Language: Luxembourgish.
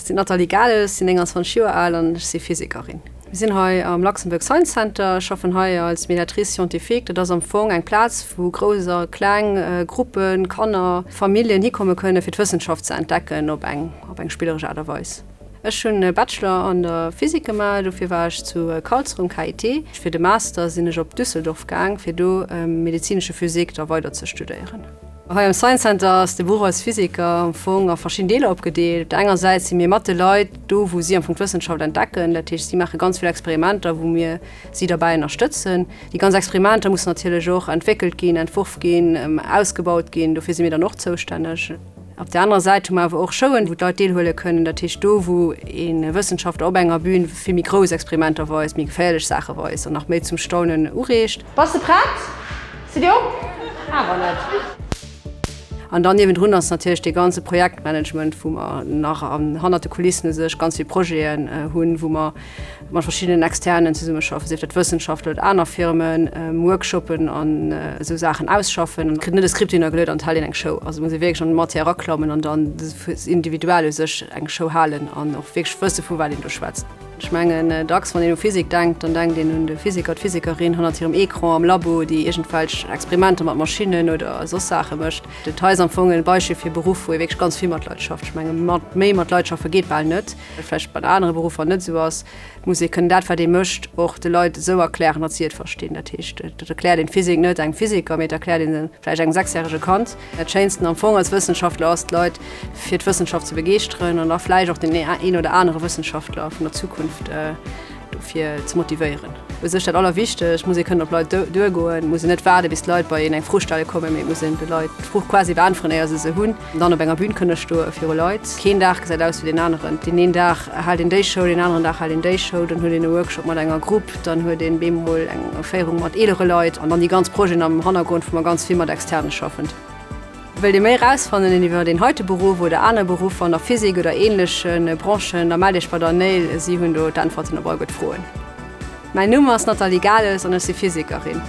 Ech sinn d'Nathalie Gales, sinn 29 Joer al an ech si Physikerin. Mir sinn hei am Luxembourg Science Center, schaffen hei als Médiatrice scientifique. Dat ass am Fong eng Plaz, wou grouss a kleng Gruppen, Kanner, Familljen hikomme kënne fir d'Wëssenschaft ze entdecken op eng op eng spilleresch Aart a Weis. Ech hunn e Bachelor an der Physik gemaach, dofir war ech zu Karlsruhe um KIT. Fir de Master sinn ech op Düsseldorf gaang, fir do medezinesche Physik da weider ze studéieren. Hei am Science Center ass de Beruff als Physiker am Fong a verschidden Deeler opgedeelt. Op der enger Säit si mir mat de Leit do, wou si am Fong d'Wëssenschaft entdecken. Dat heescht, si maache ganz vill Experimenter, wou mir si derbäi ënnerstëtzen. Déi ganz Experimenter mussen natierlech och entwéckelt ginn, entworf ginn, ausgebaut ginn. Dofir si mir dann och zoustänneg. Op der anerer Säit hu mer awer och Showen, wou d'Leit deelhuele kënnen. Dat heescht do, wou ee Wëssenschaftler op enger Bün vill méi grouss Experimenter weist, méi geféierlech Saache weist an nach méi zum Staunen ureegt. Bass de prett? Sidd Dir op? Awer net. An dann niewendrun ass natierlech dee ganze Projektmanagement, wou mer nach hannert de Kulissen u sech ganz vill Projeten hunn, wou mer mat verschiddenen Externen zesummeschaffen, sief dat Wëssenschaftler oder aner Firmen, Workshoppen an esou Saachen ausschaffen. Et kritt net e Skript hinnergeluet an et hält een eng Show. Also et muss ee wierklech an d'Matière eraklammen an dann individuell u sech eng Show halen an och wierklech wësse vu wat een do schwätzt. Ech mengen, dacks wann een u Physik denkt, dann denkt een un de Physiker, d'Physikerin hannert hirem Ecran am Labo, déi iergendwelch Experimenter mat Maschinnen oder soss Saache mécht. Dat hei ass am Fong e Beispill fir e Beruff, wou ee wierklech ganz vill mat Leit schafft. Ech menge mat méi mat Leit schaffe geet bal net. Wat vläicht bei anere Beruffer net esou ass. Et muss ee kënnen dat, wat ee mécht, och de Leit esou erklären, datt si et verstinn. Dat heescht, dat erkläert een d'Physik net engem Physiker, mee et erkläert een se vläicht engem sechsjärege Kand. Dat Schéinsten am Fong als Wëssenschaftler ass, d'Leit fir d'Wëssenschaft ze begeeschteren an da vläicht och den een oder anere Wëssenschaftler vun der Zukunft dofir ze motivéieren. U sech dat Allerwichtegst, muss ee kënnen op Leit duergoen, et muss een net waarde bis d'Leit bei een eng Fro stelle kommen, mee et muss een de Leit d'Fro quasi beäntweren éier se se hunn. An dann op enger Bühn kënne stoe viru Leit. Keen Dag gesäit aus wéi deen aneren. Deen een Dag hält een déi Show, deen aneren Dag hält een déi Show, dann huet een e Workshop mat enger Grupp, dann huet een bemol eng Féierung mat eelere Leit an dann déi ganz Projeten am Hannergrond, wou mer ganz vill mat Externe schaffen. Wëllt Dir méi erausfannen iwwer deen heite Beruff oder aner Beruffer an der Physik oder änleche Branchen, da mellt Iech bei der Néil, si hunn do d'Äntwerten op all gutt Froen. Mäin Numm ass Nathalie Gales an ech si Physikerin.